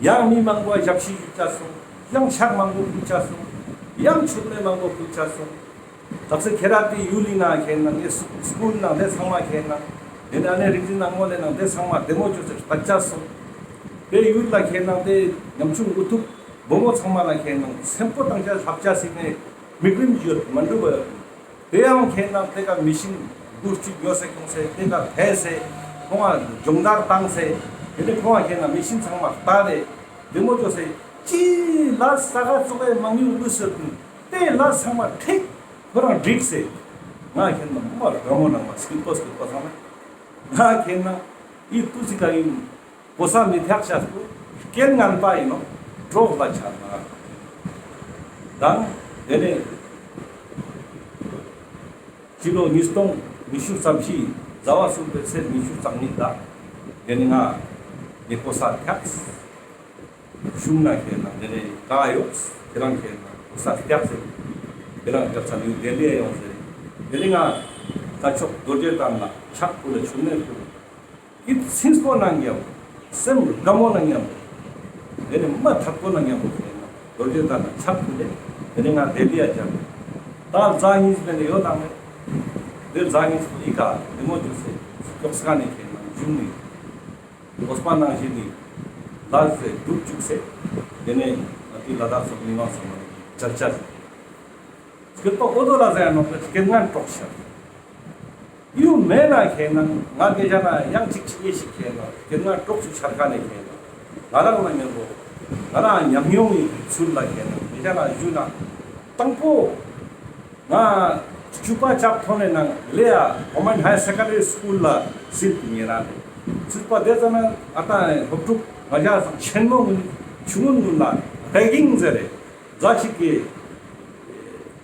ཡང་མི་མང་པོ་ཞབས་ཕྱི་ཞུ་ཆ་སོང་། ཡང་ཕྱག་མང་པོ་ཕུལ་ཆ་སོང་། ཡང་མཆོད་མེ་མང་པོ་ཕུལ་ཆ་སོང་། དག་ས་ཁྱེད་རང་དེ་ཡུལ་ལི་ནང་ཁེན་ན་ངས་སི་སྐུལ་ནང་དེ་ཚང་མ་ཁེན་ན་དེ་ནས་ཨ་ནེ་རིག་འཛིན་ནང་མོ་ལེ་ནང་དེ་ཚང་མ་བདེ་མོ་བཅོས་ཏེ་ལྟ་ཆ་སོང་། དེ་ཡུལ་ལ་ཁེན་ན་དེ་ཉམ་ཆུང་འུ་ཐུག་བུ་མོ་ཚང་མ་ལ་ཁེན་ན་སེམས་པོ་བཏང་ཆ་ལྷབ་ཆ་སི་ནས་མིག་རིམ་ཡོད་མ་འགྲུབ་པ་ཡོད། དེ་ཡང་ཁེན་ན་དེ་ཀ་མི་ཤིན་འབུར་གཅིག་ཡོད་སེ་ཁྱོང་སེ་དེ་ཀ་ཕེ་སེ་ཁོང་ང་སྦྱོང་བརྡར་བཏང་སེ་དེ་ནས་ཁོང་ང་ཁེན་ན་མི་ཤིན་ཚང་མ་ལྟ་རེ་བདེ་མོ་བཅོས་སེ་ཅི་ལ་ས་ག་ཙོག་པའི་མང་ཉུང་མི་སོད་དེ་ལ་ཚང་མ་ཁྲིག་ཁོ་རང་འགྲིག་སེ། ང་ཁེན་ན་མ་ར་མོ་ནང་མ་སྐྱིད་པོ་སྐྱིད་པོ་ཚང་མ། ང་ཁེན་ན་ཨི་ཏུ་ཙི་ཀ་ཡིན། གོ་ས་མི་ཐག་ཆད་སུ་རྐྱེན་ངན་པ་ཡིན་ནོ་གྲོགས་ལ་ཆ་ན། དང་དེ་ནས་ཕྱི་ལོ་ཉིས་སྟོང་ཉི་ཤུ་རྩ་བཞི་ཟླ་བ་གསུམ་པའི་ཚེས་ཉི་ཤུ་རྩ་གཉིས་ལ་དེ་ནས་ང་ ངས་གོ་ས་ཐག་ཞུང་ན་ཁེ་ན་དེ་ནས་ག་ཡོད་ཁྱེད་རང་ཁེ་ན་གོ་ས་ཐག་ཟེར། ཁྱེད་རང་སྐབས་ས་ནིའུ་ལྡི་ལི་ཡོང་ཟེར། དེ་ནས་ང་ད་ཕྱོགས་རྡོ་རྗེ་གདན་ལ་ཕྱག་ཕུལ་ལ་ཆུ་ནས་ཕུལ། ཡིད་ཚིམ་པོ་ནང་ཉམ་པོ། སེམས་དགའ་མོ་ནང་ཉམ་པོ། དེ་ནས་མ་ཐག་པོ་ནང་ཉམ་པོ་ཟེར་ན་རྡོ་རྗེ་གདན་ལ་ཕྱག་ཕུལ་ལེ། དེ་ནས་ང་ལྡི་ལི་ཡ་བཅར། ད་ཟླ་གཉིས་པའི་ནས་ཡོད་དང་མེད། དེ་ཟླ་གཉིས་པོ་ཨི་ཀ་དེ་མོ་བཅུག་སེ་ཀྱོག་ས་ནས་ཁེ་ན་བྱུང་ནས། འོ་སྤ་ནང་བཞིན་ནི་ལ་ཟེ་སྒྲུབ་བཅུག་སེ། དེ་ནས་ང་ཏི་ལ་དྭགས་སོགས་མི་མང་ཚང་མ་ནས་བཅར་བཅར། སྐྱོད་པ་འོ་དོ་ལ་ཟེར་ནོ་སྐད་ངན་གྲོགས་ཤར། ཡུ་མེད་ན་ཁེ་ན་ང་སྐད་ཆ་ན་ཡང་གཅིག་གཅིག་ཡེ་ཞིག་ཁེ་ན་སྐད་ངན་གྲོགས་སུ་ཆར་ཁ་ནས་ཁེ་ན་ང་རང་ལ་ཉམ་པོ་ང་རང་ཉམས་མྱོང་ཡིན་ཚུལ་ལ་ཁེ་ན་སྐད་ཆ་ན་ཞུ་ན་དང་པོ། ང་བཅུ་པ་ཅག་ཐོན་ནས་ནང་ལེ་ཡ་Government Higher Secondary School ལ་སིལ་ཏེ་ཉེ་རང་རེད། སིལ་པ་དེ་ཙམ་ན་ཨ་ཏང་སློབ་ཕྲུག་ང་ཅག་སང་ཆེན་མོ་ངུན་ཆུང་ངུན་ངུན་ལ་རེ་གིང་ཟེར་རེད། ཛ་ཞིག་གི་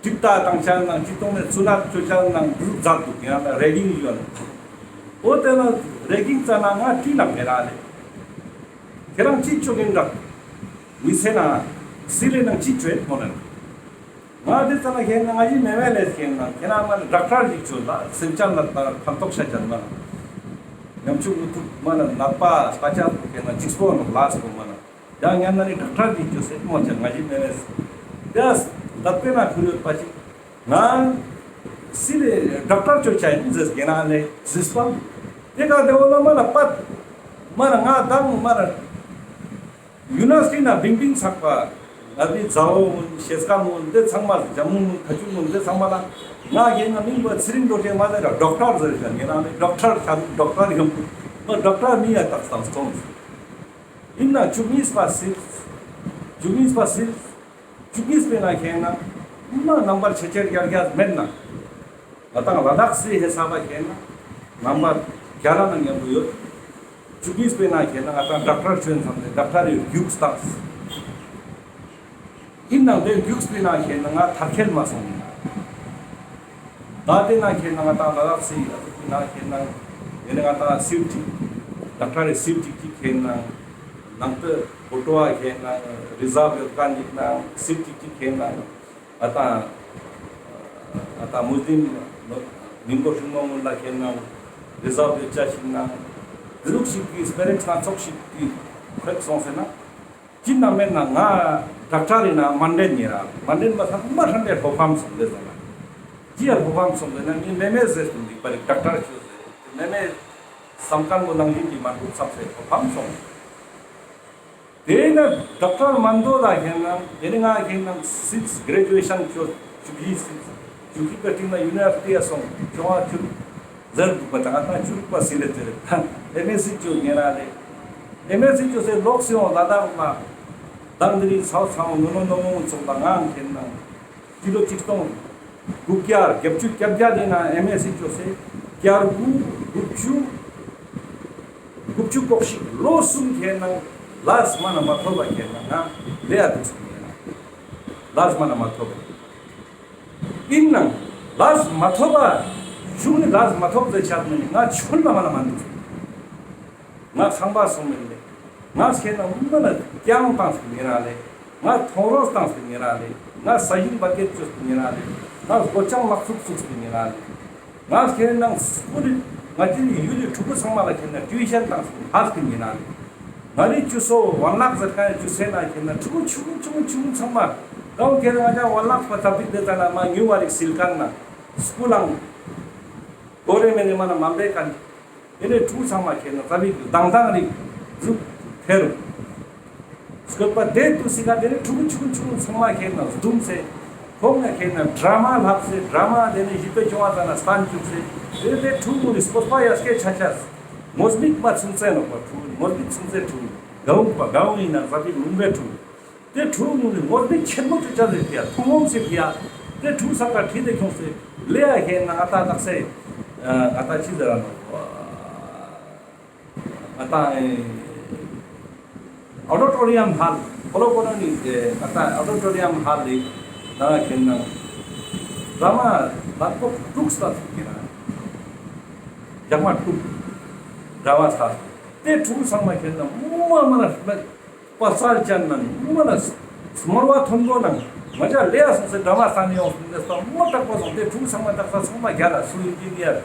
གྲིབ་ཏ་བཏང་ཆ་ནང་ཅི་གཏོང་ནས་ཚུ་ནག་ཅོ་ཆ་ནང་འབྲུག་ཛ་འདུག་ཡང་ན་རེ་གིང་ཡོད་ནོ། འོ་དེ་ན་རེ་གིང་ཙ་ན་ང་དྲིས་ན་ཉེ་རང་རེད། ཁྱེད་རང་ཅི་ཅོ་གིན་རག་མི་ཚེ་ན་སིལ་ལེ་ནང་ཅི་ཅོ་ཡེད་མོ་ནན། ང་དེ་ཙ་ན་ཁྱེད་ན་ང་ཡི་མེ་མེ་ལེ་ཁྱེད་ན་ཁྱེད་ན་ང་ཌོག་ཊར་ཞིག་ཅོ་ལ་སེམས་ཅན་ལ་ཕན་ཐོགས་ཤ་ཅན་མ་ན། ཉམ་ཆུང་མུ་ཐུག་མ་ན་ནད་པ་སྐ་ཅག་ཁྱེད་ན་འཇིགས་པོ་ནང་ལས་པོ་མ་ན། ཡང་ཉན་ན་ནི་ཌོག་ཊར་ཞིག་ཅོ་སེ་མོ་ཅན་ང་ཡི་མེ་མེ་ལེ། དེ་ལ་དཔེ་ན་ཁུར་ཡོད་པ་ཅིག་ང་སིལ་ལེ་ཌོག་ཊར་ཅོ་ཆ་ཡིན་ཟེར་གྱི་ན་ལེ་ཟིས་པ། དེ་ག་དེ་འོ་ལ་མ་ན་པད་མ་ན་ང་དང་མ་ན། ཡུ་ནི་ཝར་སི་ཊི་ན་བིང་བིང་ཚག་པ། ང་དེ་མཛའ་བོ་མོ་ཤེས་ཀ་མོ་དེ་ཚང་མ་ཇམ་མོ་མོ་ཁ་ཆུ་མོ་དེ་ཚང་མ་ལ་ང་གི་ན་མིང་བ་ཚེ་རིང་རྡོ་རྗེ་མ་ཟེར་ར་ཌོག་ཊར་ཟེར་ཞག་ཉེ་རང་ནི་ཌོག་ཊར་ཤ་རུག་ཌོག་ཊར་ཡོང་མ་ཌོག་ཊར་མི་ཡ་ཏག་སང་སྟོང་། ཡིན་ན་བཅུ་གཉིས་པ་སིལ། བཅུ་གཉིས་པ་སིལ། བཅུ་གཉིས་པའི་ན་ཁྱེད་ན་མ་རྣམ་པར་ཆེ་ཆེར་རྒྱ་རྒྱ་མེད་ན། ང་དང་ལ་དྭགས་སི་ཧེ་ས་བ་ཁྱེད་ན་རྣམ་པར་རྒྱ་ར་ན་ཉམ་པོ་ཡོད། བཅུ་གཉིས་པའི་ན་ཁྱེད་ན་ང་དང་ཌོག་ཊར་ཆོན་སམ་ནས་ཌོག་ཊར་ཡོད་རྒྱུགས་བཏང་། ཡིན་ནང་དེ་རྒྱུགས་པའི་ན་ཁྱེད་ན་ང་ཐར་ཁྱེར་མ་སོང་ཡིན། ད་དེ་ན་ཁྱེད་ན་ང་དང་ལ་དྭགས་སི་ཨ་ཟུག་གི་ན་ཁྱེད་ན་དེ་ནས་ང་དང་སིལ་ཅིག་ཌོག་ཊར་རི་སིལ་ཅིག་ཅིག་ཁྱེད་ན་ནང་དུ་ཕོ་ཊོ་བ་ཁྱེད་ན་རི་ཛརབ་ཡོད་ཀ་ཅིག་ན་སིལ་ཅིག་ཅིག་ཁྱེད་ན། ཨ་ཏ་ཨ་ཏ་མུས་ལྡིན་མིང་པོ་ཧྲིང་མོ་ངུན་ལ་ཁྱེད་ན་རི་ཛརབ་ཡོད་ཅ་ཞིག་ན་དེ་ཟུག་ཞིག་གི་སྤེ་ར་སྣ་ཚོགས་ཤིག་གི་ཁོད་སོང་ཟེར་ན། ཅི་ན་མེད་ན་ང་ཌོག་ཊར་ཡིན་ན་མན་ཌེན་ཉེ་ར་མན་ཌེན་པ་ཚང་མ་ཧྲན་ཏེ་ཧོ་ཕམ་སོང་ཟེར་ན། ཅི་ཡ་ཧོ་ཕམ་སོང་ཟེར་ན་ངའི་མེ་མེ་ཟེར་དུ་འདི་པ་རིག་ཌོག་ཊར་ཆོས་ཟེར་མེ་མེ་སམ་ཁན་མོ་ནང་བཞིན་གྱི་མན་ཁུག་ཚབ་ཟེར་ཧོ་ཕམ་སོང་། དེ་ནས་ཌོག་ཊར་མན་དོ་ལ་ཁྱེད་ན་དེ་ནི་ང་ཁྱེད་ན་སིགས་གྲེ་ཇུ་ཨེ་ཤན་ཅོ་བཅུ་བཞི་སིགས་བཅུ་བཞི་པའི་སྟིང་ན་ཡུ་ནི་ཝར་སི་ཊི་ཡ་སོང་ཆུང་བ་ཆུ་ཟེར་འདུག་པ་དང་ང་ད་ཆུ་རུག་པ་སི་ལེ་ཟེར་ཨེམ་ཨེས་སི་ཅོ་ཉེ་ར་ལེ་ཨེམ་ཨེས་སི་ཅོ་ཟེར་ལོག་སི་ཡོང་ལ་དྭགས་ལ་དང་དེ་རིང་ཚའོ་ཚའོ་ནོ་ནོ་ནོ་མོ་ཚོགས་ལ་ང་ཁྱེད་ན་ཀི་ལོ་ཆིག་སྟོང་དགུ་བརྒྱ་བརྒྱད་ཅུ་གྱ་བརྒྱད་དེ་ན་ཨེམ་ཨེས་སི་ཅོ་སེ་གྱ་དགུ་དགུ་བཅུ་དགུ་བཅུ་གོ་གཅིག་ལོ་གསུམ་ཁྱེད་ན་ལས་མ་ན་མ་ཐོབ་པ་ཁྱེད་ན་ང་ལེ་ཡ་དུག་སེ་ཁྱེད་ན་ལས་མ་ན་མ་ཐོབ་པ་ཡིན་ན་ལས་མ་ཐོབ་པ་ཞུགས་ནི་ལས་མ་ཐོབ་ཟེར་ཆགས་མི་ནི་ང་ཆུན་ལ་མ་ན་མ་དུག་སེ། ང་ཚང་པ་སོང་མེད་ལེ། ང་ཁྱེད་ན་མི་ལ་རྐྱང་བཏང་སྟེ་ཉེ་ར་ལེ། ང་ཐོང་རོས་བཏང་སྟེ་ཉེ་ར་ལེ། ང་ས་ཞིང་བ་སྐྱེད་བཅོས་ཏེ་ཉེ་ར་ལེ། ང་སྒོ་ལྕང་ལག་ཚུགས་བཙུགས་ཏེ་ཉེ་ར་ལེ། ང་ཁྱེད་ན་སྐུ་རི་ང་ཁྱེད་ནི་ཡུལ་ལི་ཕྲུ་གུ་ཚང་མ་ལ་ཁྱེད་ན་ཊིའུ་ཤན་བཏང་སྟེ་ཧ་སྟེ་ཉེ་ར་ལེ། ང་རི་ཅུ་སོ་ཝན་ལག་ཟེར་ཁན་ཅུ་སེ་ན་ཁྱེད་ན་ཕྲུ་གུ་ཆུང་ཆུང་ཆུང་ཚང་མ་གང་ཁྱེད་ན་ང་ཅག་ཝན་ལག་པ་ཐབ་པིག་དེ་ཙ་ན་མ་ཉུ་བ་རིག་སིལ་ཁན་ན་སྐུ་ལང་གོ་རེ་མེ་ནེ་མ་ན་མ་འབད་ཁན། དེ་ནས་ཕྲུ་གུ་ཚང་མ་ཁྱེད་ན་ཙ་པིག་དང་དང་རིག་ཟུག་ཐེར། སྐོད་པ་དེ་དུས་སི་ཀ་དེ་ནས་ཕྲུ་གུ་ཆུང་ཆུང་ཚང་མ་ཁྱེད་ན་བཟླུམས་སེ། ཁོང་ང་ཁྱེད་ན་ཌྲ་མ་ལྷབ་སེ་ཌྲ་མ་དེ་ནས་ཞིབ་པའི་ཆུང་བ་ཙ་ན་སྟན་བཅུག་སེ། དེ་དེ་ཕྲུ་གུ་ནི་སྤོས་པ་ཡ་སྐད་ཆ་ཆ། ངོ་མིག་མ་ཆུང་ཚེ་ནོག་པ་ཕྲུ་གུ་ངོ་མིག་ཆུང་ཚེ་ཕྲུ་གུ་གའུ་པ་གའུ་ཡིན་ན་ཙ་པིག་ལུང་པའི་ཕྲུ་གུ། དེ་ཕྲུ་གུ་ནི་ངོ་མི་ཆེན་མོ་ཅིག་ཅ་ལེ་ཏེ་ཐུང་ངུ་ཞིག་ཡ། དེ་ཕྲུ་གུ་ས་ཀ་ཁྲིད་དེ་ཁྱོངས་སེ་ལེ་ཡ་ཁྱེད་ན་ང་ཏ་དག་སེ་ང་ཏ་ཅི་ཟེར་ར་ནོ། ང་ཏ་ཨོ་ཌི་ཊོ་རི་ཡམ་ཧལ་ཁོ་ལོ་ཁོ་ལོ་ནི་ང་ཏ་ཨོ་ཌི་ཊོ་རི་ཡམ་ཧལ་ལི་ན་ཁྱེད་ན་ཌྲ་མ་ལ་ཏོག་དྲུག་སྟ་ཐུག་གི་ན་ཇག་མ་དྲུག་ཌྲ་མ་སྟ། ཏེ་ཕྲུ་གུ་ཚང་མ་ཁྱེར་ན་མ་མ་ན་དཔའ་རྩལ་ཅན་ནང་མ་ན་སྨྲ་བ་མཐོན་པོ་ནང་ང་ཅག་ལེ་ཡ་སོང་སེ་ཌ་ར་མ་སྟན་ཡོང་སྟེ་ཏེ་མ་དྲག་པོ་སོང་། ཏེ་ཕྲུ་གུ་ཚང་མ་དག་ས་ཚང་མ་རྒྱལ་ལ་སུ་ཨིན་ཇི་ནི་ཡར་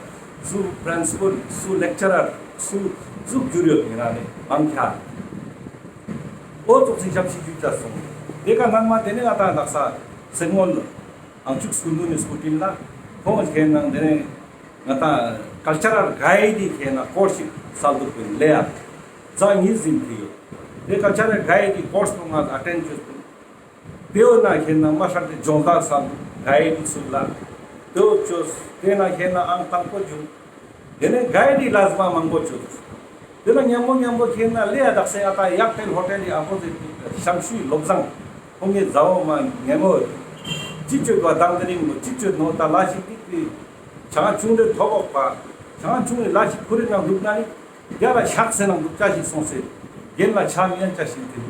སུ་པྲིན་སི་པལ་སུ་ལེག་ཅར་ར་སུ་ཟུག་གྱུར་ཡོད་ངེ་རང་ནི་མང་ཆེ་འོ་ཙོགས་སི་ཞབས་ཕྱི་ཞུ་ཅེས་སོང་། ཏེ་ཀ་ནང་མ་ཏེ་ནེ་ང་ཏང་དག་ས་སེ་མོན་ཨང་ཅུག་སྐུ་མདུན་ནི་སྐུ་དྲིན་ལ་ཁོང་ཁྱེར་ན་ཏེ་ནེ་ང་ཏང་ཀལ་ཅར་རལ་གའིཌ་ཁྱེར་ན་ཀོརས་ཤིག་སལ་དུག་པིན་ལེ་ཡ་ཟ་ཉིས་ཟིན་ཏེ་ཡོད། ཏེ་ཀལ་ཅར་རལ་གའིཌ་ཀོརས་པོ་ང་ཨ་ཊེན་ཅོས་པིན། ཏེ་བོ་ན་ཁྱེར་ན་མ་ཧྲག་ཏེ་ཇོང་ཟ་སལ་གའིཌ་ཚུལ་ལ་ཏེ་བོ་ཅོས། ཏེ་ན་ཁྱེར་ན་ཨང་དང་པོ་བྱུང་། ཏེ་ནེ་གའིཌ་ལ་ཟ་མ་མང་པོ་ཅོས། ཏེ་ན་ཉམ་པོ་ཉམ་པོ་ཁྱེར་ན་ལེ་ཡ་དག་ས་ཨ་ཏ་ཡག་ཏེ་ཧོ་ཊེལ་ལི་ཨ་པོ་ཟིཊ་ཤམ་ཤུའི་བློ་བཟང་ཁོང་ངི་ཟ་བོ་མ་ཉམ་པོ་ཅི་ཅོས་པ་དང་དེ་རིང་ལོ་ཅི་ཅོས་ནོ་ཏ་ལ་ཞིག་ཏིག་ཏིག་ཆང་ཆུང་རེ་ཐོག་འོག་པ་ཆང་ཆུང་རེ་ལ་ཞིག་ཁུ་རེ་ནང་ལུག་ན་ནི་རྒྱ་ལ་ཤག་སེ་ནང་ལུག་ཅ་ཞིག་སོང་སེ་རྒན་ལ་ཆ་མི་ཡན་ཅ་ཞིག་ཏེ།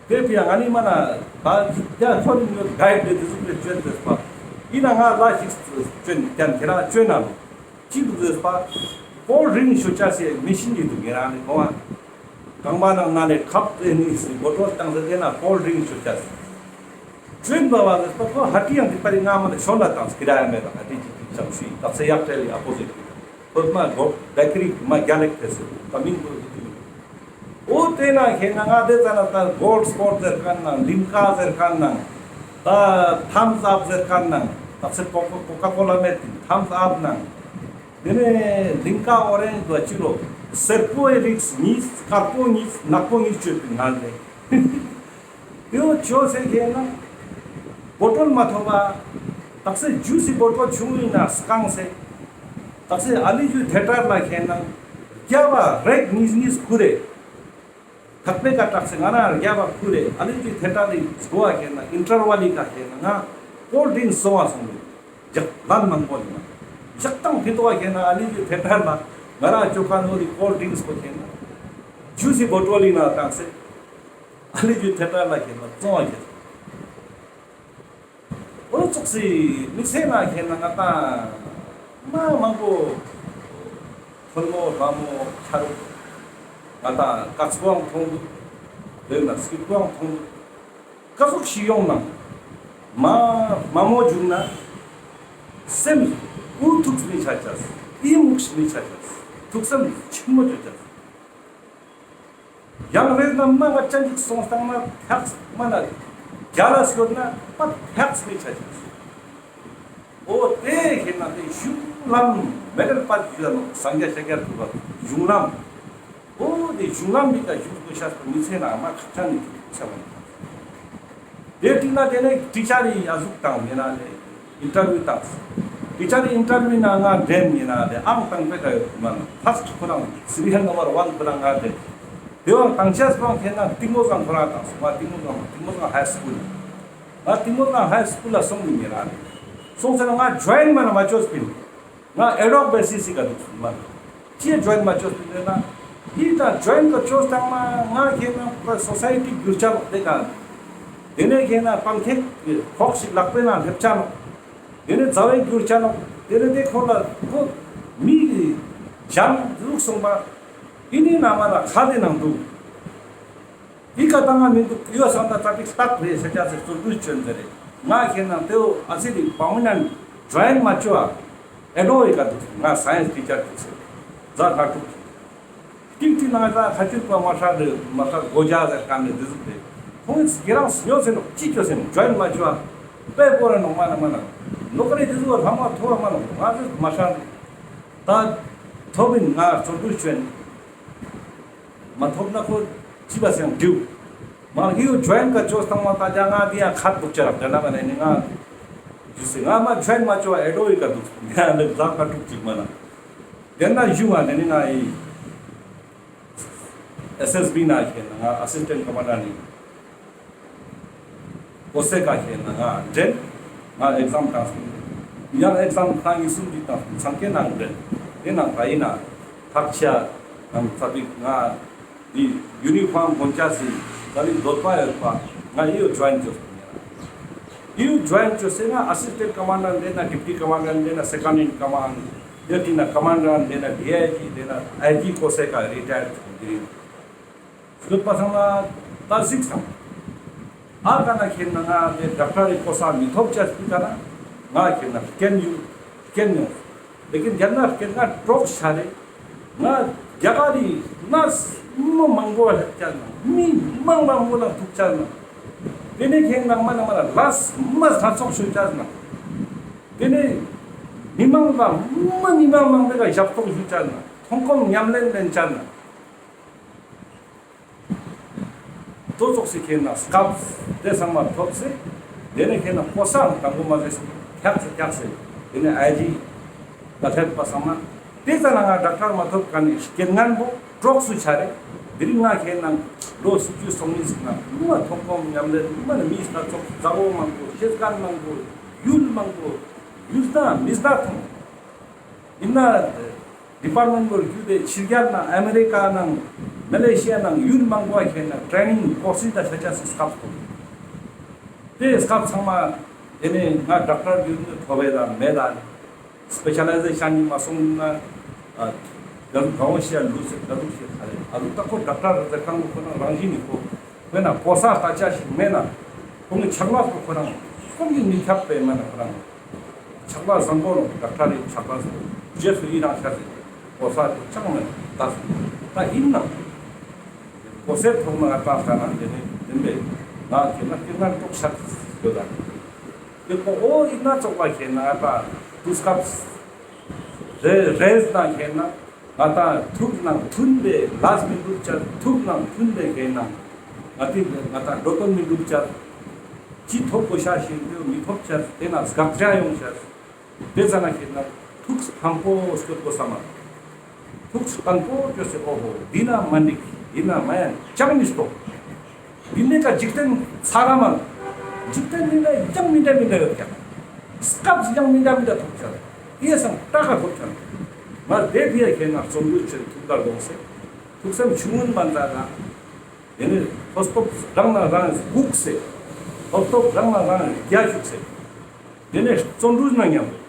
ཏེ་ཕི་ཡ་ང་ནི་མ་ན་ད་རྒྱ་ཁོ་ནི་ཡོད་གའིཌ་ཏེ་ཏེ་ཟུག་ཏེ་ཅོན་ཏེ་སྤ་ཨིན་ན་ང་ལ་ཞིག་ཅོན་ཀྱང་ཁྱེར་ར་ཅོན་ན་ལོ། ཅི་དུག་ཟེར་པ། ཀོལ་ཌྲིང་ཤོ་ཅ་སེ་མི་ཤིན་ཞིག་དུག་ངེ་རང་ནི་གོ་མ། རྐང་པ་ནང་ན་ནེ་ཁབ་ཏེ་ནི་སི་བོ་ཊོལ་བཏང་སེ་ཏེ་ན་ཀོལ་ཌྲིང་ཤོ་ཅ་སེ། ཅོན་པ་བ་ཟེར་པ་ཁོ་ཧ་ཏི་ཡང་ཏི་པ་རི་ང་མ་ནེ་ཤོ་ན་བཏང་སེ་ཀི་ར་ཡ་མེད་ད་ཧ་ཏི་ཅིག་ཅིག་ཅམ་ཤི་ད་སེ་ཡག་ཏེ་ལི་ཨ་པོ་ཟིཊ་ཁོ་མ་གོ་བེ་ཀ་རི་མ་རྒྱ་ལེགས་ཏེ་སེ་ད་མིན་པོ་ཟིག་ཏུ་མིན། འོ་ཏེ་ན་ཁྱེར་ན་ང་ཏེ་ཙ་ན་ད་གོལ་ཌ་སྤོརཊ་ཟེར་ཁན་ནང་ལིམ་ཀ་ཟེར་ཁན་ནང་ད་ཐམས་ཨབ་ཟེར་ཁན་ནང་ད་སེ་ཀོ་ཀོ་ཀོ་ཀ་ཀོ་ལ་མེད་ཏེ་ཐམས་ཨབ་ནང་ཏེ་ནེ་ལིམ་ཀ་ཨོ་རེན་ཇ་དུ་ཅི་ལོ་སེར་པོའི་རིགས་གཉིས་དཀར་པོ་གཉིས་ནག་པོ་གཉིས་ཅོས་པིན་ང་ལེ། ཏེ་བོ་ཅོས་སེ་ཁྱེར་ན་བོ་ཊོལ་མ་ཐོབ་པ་དག་སེ་ཇུས་སི་བོ་ཊོལ་ཆུང་ངུའི་ནང་སྐང་སེ་དག་སེ་ཨ་ལི་ཇུ་ཐེ་ཊར་ལ་ཁྱེར་ན་རྒྱ་བ་རེག་གཉིས་གཉིས་ཁུར་རེ། ཐག་པའི་ཀ་དག་སེ་ང་རང་རྒྱ་བ་ཁུར་རེ་ཨ་ལི་ཇུ་ཐེ་ཊར་ལི་སྒོ་བ་ཁྱེར་ན་ཨིན་ཊར་ཝལ་ལི་ཀ་ཁྱེར་ན་ང་ཀོལ་ཌྲིང་སོང་བ་སོང་ལེ། ཇག་ལན་མང་པོ་ལི་མ་ཇག་ཏང་ཕི་ཏོ་བ་ཁྱེར་ན་ཨ་ལི་ཇུ་ཐེ་ཊར་ལ་ང་རང་ཅོ་ཁན་ནོ་ལི་ཀོལ་ཌྲིང་སི་པོ་ཁྱེར་ན་ཇུས་སི་བོ་ཊོལ་ལི་ནང་བཏང་སེ། ཨ་ལི་ཇུ་ཐེ་ཊར་ལ་ཁྱེར་ན་བཙོང་བ་ཁྱེར། འོ་ཙོགས་སི་མི་ཚེ་ན་ཁྱེར་ན་ང་ཏང་མ་མང་པོ་ཐོན་མོ་ལྷ་མོ་ཆ་རུག་ང་ཏང་ཀ་ཚོའང་ཐོང་དུག་ལེ་ན་སྐྱིད་པོའང་ཐོང་དུག་ཀ་ཟུག་ཤི་ཡོང་ནང་མ་མ་མོ་བྱུང་ན་སེམས་འུ་ཐུག་མི་ཆ་ཅས་ཨི་མུག་མི་ཆ་ཅས་ཐུགས་སེམས་ཆེན་མོ་ཅོ་ཅས། ཡང་རེ་ན་མ་ང་ཅན་ཅིག་སོང་སྟངས་ན་ཐག་མ་ན་རྒྱ་ལ་སྐྱོད་ན་པ་ཐག་མི་ཆ་ཅིག་འོ་ཏེ་ཁྱེར་ན་ཏེ་གཞུང་ལམ་མེ་ཏལ་པ་ཞུ་ཡ་ནོ་སངས་རྒྱས་ཤཱཀྱ་ཐུབ་པ་གཞུང་ལམ་འོ་ཏེ་གཞུང་ལམ་མི་ཀ་གཞུང་དུ་ཤ་སྟོ་མི་ཚེ་ན་མ་ཁག་ཅན་ནི་ཆ་མ་ནི། ཏེ་ཏི་ན་ཏེ་ནེ་ཊི་ཅར་རི་ཨ་ཟུག་ཏང་མེ་ན་ལེ་ཨིན་ཊར་བིའུ་ཏང་། ཊི་ཅར་རི་ཨིན་ཊར་བིའུ་ན་ང་འདྲེན་མེ་ན་ལེ་ཨང་ཏང་པེ་ཀ་ཡོད་མ་ན་ཕར་སྟ་ཁོ་རང་སི་རི་ཡལ་ནམ་བར་ཝན་ཁོ་རང་ང་འདྲེན། ཏེ་བོ་ཏང་ཆས་པང་ཁྱེར་ན་ཏིང་མོ་ཟང་ཁོ་རང་ཏང་སོ་མ་ཏིང་མོ་ཟང་ཏིང་མོ་ཟང་ཧའི་སྐུལ་ང་ཏིང་མོ་ཟང་ཧའི་སྐུལ་ལ་སོང་མེ་ན་ལེ་སོང་ཟེར་ན་ང་ཇོ་ཡིན་མ་ན་མ་ཅོས་པིན། ང་ཨེ་ཌོག་བེ་སིས་སི་ཀ་དུག་མ། ཅི་ཇོ་ཡིན་མ་ཅོས་པིན་ན། ཡི་ད་ཇོ་ཡིན་ཀ་ཅོས་ཏང་མ་ང་ཁྱེར་ན་ཀ་སོ་སའི་ཊི་གྱུར་ཆ་ལོག་ཏེ་ཀ། ཏེ་ནེ་ཁྱེར་ན་པང་ཁེ་ཁོག་ཞིག་ལག་པེ་ན་ལེབ་ཆ་ལོག་ཏེ་ནེ་ཛ་བའི་གྱུར་ཆ་ལོག་ཏེ་ནེ་ཏེ་ཁོ་ལ་ཁོ་མི་གི་ཇང་ལུག་སོང་པ། ཨི་ནི་ན་མ་ན་ཁ་ཏེ་ནང་དུག་ཨི་ཀ་ཏང་ང་མི་དུག་ཨི་བ་སང་ད་ཙ་པིག་ལྟག་རེ་ཤ་ཅ་ཟེར་ཚུར་འདུས་ཅོན་ཟེར་རེ། ང་ཁྱེར་ན་ཏེའོ་ཨ་སི་རི་པར་མ་ནེན་ཊ་ཇོ་ཡིན་མ་ཅོ་ཨ། ཨེ་ཌོག་ཡི་ཀ་དུག་ང་སའེན་སི་ཊི་ཅར་དུག་ཟེར། ཛ་ཁ་ཀྲུག་ཅིག་ཏིག་ཏིག་ན་ད་ཁ་ཆུ་པ་མ་ཧྲ་རེ་མ་ཧྲ་གོ་ཇ་ཟེར་ཀ་ནེ་ཏེ་ཟུག་རེ། ཁོང་ངི་སྐྱེ་རང་སྨྱོ་ཟེར་ནོག་ཅི་ཅོ་ཟེར་ནོག་ཇོ་ཡིན་མ་ཅོ་ཨ། པེ་པོ་རེ་ནོག་མ་ན་མ་ན། ནོ་ཀ་རེ་ཏེ་ཟུག་ལྷ་མོ་ཐོ་བ་མ་ནོག་ང་ཟེར་མ་ཧྲ་རེ། ད་ཐོབ་ཨིན་ང་ཚུར་འདུས་ཅོན། མ་ཐོབ་ན་ཁོ་ཅི་བ་སེང་འགྲིག་མ་ཧི་བོ་ཇོ་ཡིན་ཀ་ཅོས་ཏང་མ་ད་ཇ་ང་འི་ཡ་ཁ་དུག་ཅ་རག་ཏེ་ན་མ་ནེ་ནི་ང་ཇུ་སེ་ང་མ་ཇོ་ཡིན་མ་ཅོ་ཨེ་ཌོག་ཡི་ཀ་དུག་ང་ནི་ཛ་ཁ་ཀྲུག་ཅིག་མ་ན། ཏེ་ན་ཞུ་ང་ནེ་ནི་ང་འི་ཨེས་ཨེས་བི་ན་ཁྱེར་ན་ང་ཨ་སིས་ཊེན་ཊ་ཀོ་མན་ཌར་ནི། ཀོ་སེ་ཀ་ཁྱེར་ན་ང་འདྲེན། ང་ཨེག་ཛམ་ཏང་སོང་། ཡང་ཨེག་ཛམ་ཁ་ཉིས་སུམ་ཅིག་ཏང་སོང་། ཚང་ཀའི་ནང་འདྲེན། ཏེ་ནང་ད་ཨིན་ན་ཐག་ཆ་ནང་ཙ་པིག་ང་འི་ཡུ་ནི་ཕོམ་གོན་ཅ་སི་ཙ་པིག་དོད་པ་ཡོད་པ་ང་འི་བོ་ཇོ་ཡིན་ཅོས་སོང་། འི་བོ་ཇོ་ཡིན་ཅོས་སེ་ང་ཨ་སིས་ཊེན་ཊ་ཀོ་མན་ཌར་འདྲེན་ན་ཌི་པུ་ཊི་ཀོ་མན་ཌར་འདྲེན་ན་སེ་ཀོན་ཌ་ཨིན་ཀོ་མན་ཌ། ཡོད་དེ་ན་ཀ་མན་ཌར་དེ་ན་ཌི་ཨའི་ཇི་དེ་ན་ཨའི་ཇི་གོ་སའི་ཀ་རི་ཊ་ཡར་ཌ་ཆུང་དེ་རིང་། སྐྱོད་པ་སང་ན་ད་གཟིགས་སང་། ཨ་ཀ་ན་ཁེན་ན་ང་དེ་ཌོག་ཊར་རི་གོ་ས་མི་ཐོབ་ཅེས་སི་ཀ་ན་ང་ཁེན་ན་རྐྱེན་ཡོད་རྐྱེན་ཡོང་། ལེ་ཀིན་རྒྱ་ནག་རྐྱེན་ང་གྲོགས་ཤ་རེ། ང་རྒྱ་གར་རི་ནས་མི་མང་པོ་ལ་ལྷད་ཅེས་ན་མི་མང་པོ་མང་པོ་ལ་ཐུག་ཅེས་ན། དེ་ནས་ཁེན་ན་མ་ན་མ་ན་ལས་མ་སྣ་ཚོགས་ཤོད་ཅེས་ན། དེ་ནས་མི་མང་པོ་མ་མི་མང་མང་པོའི་ཀ་ཞབས་ཏོག་ཞུ་ཅེས་ན་མཐོང་གོམས་མཉམ་ལེན་ལེན་ཅེས་ན། ཏོ་ཙོགས་སི་ཁེན་ན་སྐབས་དེ་ཚང་མ་ཐོབ་སེ། དེ་ནས་ཁེན་ན་གོ་ས་དང་པོ་མ་ཟེར་སེ་ཐག་སེ་ཐག་སེ། དེ་ནས་ཨའི་ཇི་ད་ཐད་པ་ཚང་མ། དེ་ཙ་ན་ང་ཌོག་ཊར་མ་ཐོབ་ཀ་ནས་རྐྱེན་ངན་པོ་གྲོགས་སུ་ཆ་རེ། དེ་རིང་ང་ཁེན་ན་ལོ་སུམ་ཅུ་སོ་གཉིས་ཟིན་ན་མ་མཐོང་གོམས་མཉམ་ལེན་མ་ནི་མི་སྣ་ཚོགས་མཛའ་བོ་མང་པོ་ཤེས་མཁན་མང་པོ་ཡུལ་མང་པོ་ཡུལ་ན་མི་སྣ་མཐོང་། ཡིན་ན། ཌི་པཱར་མེན་ཊ་བོ་རྒྱུད་དེ་ཕྱི་རྒྱལ་ནང་ཨ་མེ་རི་ཀ་ནང་མ་ལེ་ཤི་ཡ་ནང་ཡུལ་མང་པོ་ཁེན་ན་ཊྲེ་ནིང་ཀོར་སི་ད་ཤ་ཆ་སི་སྐབས་ཐོབ། དེ་སྐབས་ཚང་མ་དེ་ནས་ང་ཌོག་ཊར་རྒྱུད་ནི་ཐོབ་པའི་ལ་མེད་ལ་སི་པེ་ཤ་ལའི་ཟེ་ཤན་ནི་མ་སོང་ན་གང་ཤེས་ལུས་སེ་གང་ཤེས་ཁ་རེ་ཨ་ལུ་ད་ཁོ་ཌོག་ཊར་རེ་ཟེར་ཁང་ཁོ་ན་རང་བཞིན་ནི་ཁོ། དཔེར་ན་གོ་ས་ལྟ་ཆ་ཞིག་མེད་ན། ཁོང་གི་ཕྱག་ལས་པོ་ཁོ་རང་ཁོང་གི་མི་ཁྱབ་པའི་མ་ན་ཁོ་རང་ཕྱག་ལས་བཟང་པོ་ལོ་ཌོག་ཊར་རི་ཕྱག་ལས་པོ་རྗེས་སུ་ཡི་རང་ཤ་ཟེར་གོ་ས་དེ་ཅང་མེད་ད་ད་ཡིན་ན་གོ་སའི་ཐོག་ན་ང་ཏང་ཁ་ན་དེ་ནས་དེ་འདྲའི་ང་ཁེ་ན་ཁེ་ན་ཏོག་ཤ་ཡོད་ད་དེ་ཁོ་འོ་ཡིན་ན་ཙོགས་པ་ཁེ་ན་ད་དུས་སྐབས་རེ་རེས་ན་ཁེ་ན། ང་ཏང་ཐུགས་ནང་མཐུན་པའི་ལས་མི་འགྲུབ་ཅེས། ཐུགས་ནང་མཐུན་པའི་གེ་ནང་ང་ཏི་ང་ཏང་འགྲོ་དོན་མི་འགྲུབ་ཅེས། ཅི་ཐོབ་དགོས་ཤ་ཞིག་འདུག་མི་ཐོབ་ཅེས། དེ་ན་དགག་བྱ་ཡོང་ཅེས། དེ་ཙ་ན་ཁེ་ན་ཐུགས་ཕམ་པོ་སྐྱོད་དགོས་ས་མ། ཐུགས་ཕམ་པོ་སྐྱོད་སེ་འོ་ཧོ་འདི་ན་མ་འགྲིག་འདི་ན་མ་ཡན་ཅང་མི་སྟོ། འདི་ནས་ཀ་འཇིག་རྟེན་ཚ་ར་མ། འཇིག་རྟེན་འདི་ན་ཡང་མི་འདྲ་མི་འདྲ་ཡོད་ཀྱང་། སྐབས་ཡང་མི་འདྲ་མི་འདྲ་ཐོབ་ཀྱང་། ཡེ་སང་ཏྲ་ཀ་ཐོབ་ཀྱང་། མ་དེ་དེ་ཡ་ཁེ་ན་རྩོམ་འབྲུ་ཆེ་ཐུགས་དགའ་དགོངས་སེ། ཐུགས་བསམ་ཆུང་ངུན་མ་མཛད་ན། དེ་ནས་ཐོབ་ཐོབ་རང་ན་རང་སྒུག་སེ། ཐོབ་ཐོབ་རང་ན་རང་རྒྱ་བཅུག་སེ། དེ་ནས་རྩོམ་འབྲུ་ན་མཉམ།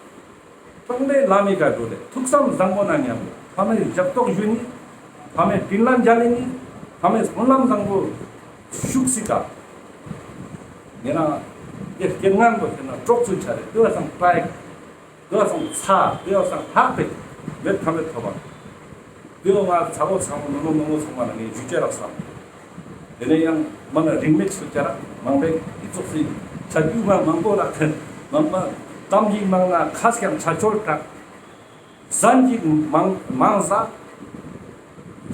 གྲོང་ལས་ལ་མི་ཀ་འགྲོ་ལེ་ཐུགས་བསམ་བཟང་པོ་ན་མཉམ་པོ་ཕ་མའི་ཞབས་ཏོག་ཞུ་ནི། ཕ་མའི་དྲིན་ལན་འཇལ་ནི། ཕ་མའི་སྨོན་ལམ་བཟང་པོ་ཤུགས་སི་ཀ། ངེ་རང་དེ་རྐྱེན་ངན་པོ་ཁེ་ན་གྲོགས་ཚུལ་ཆ་རེ་དེ་བ་སང་ཏྲའི། དེ་བ་སང་ཚ་དེ་བ་སང་ལྷག་པའི་མེད་ཐ་མེད་ཐོབ་པ། དེ་བ་ང་ཚ་བོ་ཚ་བོ་ནོ་ནོ་ནོ་ནོ་ཚང་མ་ལ་ངས་ཞུ་ཅེས་རག་བསམ། དེ་ནས་ཡང་མ་ན་རིན་མེད་སུ་ཅ་རག་མང་པོའི་ཨི་ཙོགས་སི་ཆ་རྒྱུས་མ་མང་པོ་རག་མཁན་མང་པ་གཏམ་གྱི་མང་ན་ཁ་སྐྱང་ཆ་ཆོལ་དྲག་ཟན་གྱི་མང་མང་ཟ།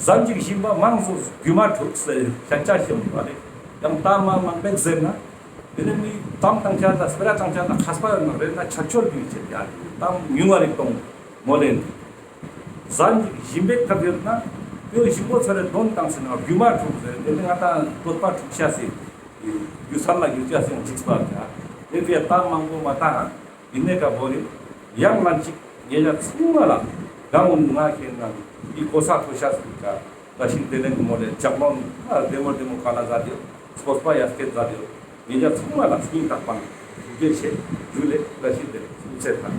ཟན་གྱི་ཞིམ་པ་མང་སོ་རྒྱུ་མ་འཁྲུག་སེ་ཤ་ཆ་ཞིམ་པ་རེད། ཡང་གཏམ་མ་མང་པོའི་ཟེར་ན་དེ་ནས་མི་གཏམ་བཏང་ཆ་ད་སྤེ་ར་བཏང་ཆ་ད་ཁ་སྤ་ཡོད་ན་རེད་ན་ཆ་ཆོལ་གྱི་ཆེད་ཡ་གཏམ་ཉུང་བ་རེད་གཏོང་མོ་ལེན། ཟན་གྱི་ཞིམ་པའི་ཐབས་ཡོད་ན། ཡོད་ཞིམ་པོ་ཚོ་རེ་དོན་བཏང་སེ་ན་རྒྱུ་མ་འཁྲུག་ཟེར་དེ་ནི་ང་ཏང་གཏོད་པ་འཁྲུག་ཤ་སེ། རྒྱུ་ཚར་ལ་རྒྱུ་ཆ་སེ་འཇིགས་པ་ཡ། དེ་ཚེ་གཏམ་མང་པོ་མ་བཏང་། ཡིན་ནའི་ཀ་བོ་རེ། ཡང་ང་ཅིག་ཉེ་ཞ་ཚང་མ་ལ། གང་འོང་ང་ཁེ་ན་འདི་གོ་ས་ཐོ་ཤ་སེ་ཀ། བཀྲ་ཤིས་བདེ་ལེགས་མོ་ལེ་ཇག་ལོན་ཨ་བདེ་མོ་བདེ་མོ་ཁ་ལ་ཟ་དེ། སྤོས་པ་ཡ་སྐད་ཟ་དེ། ཉེ་ཞ་ཚང་མ་ལ་སྙིང་ཐག་པ་ནས་ཞུ་རྒྱུ་ཆེ། ཞུ་ལེ་བཀྲ་ཤིས་བདེ་ལེགས་སུ་ཚེ་ཐར།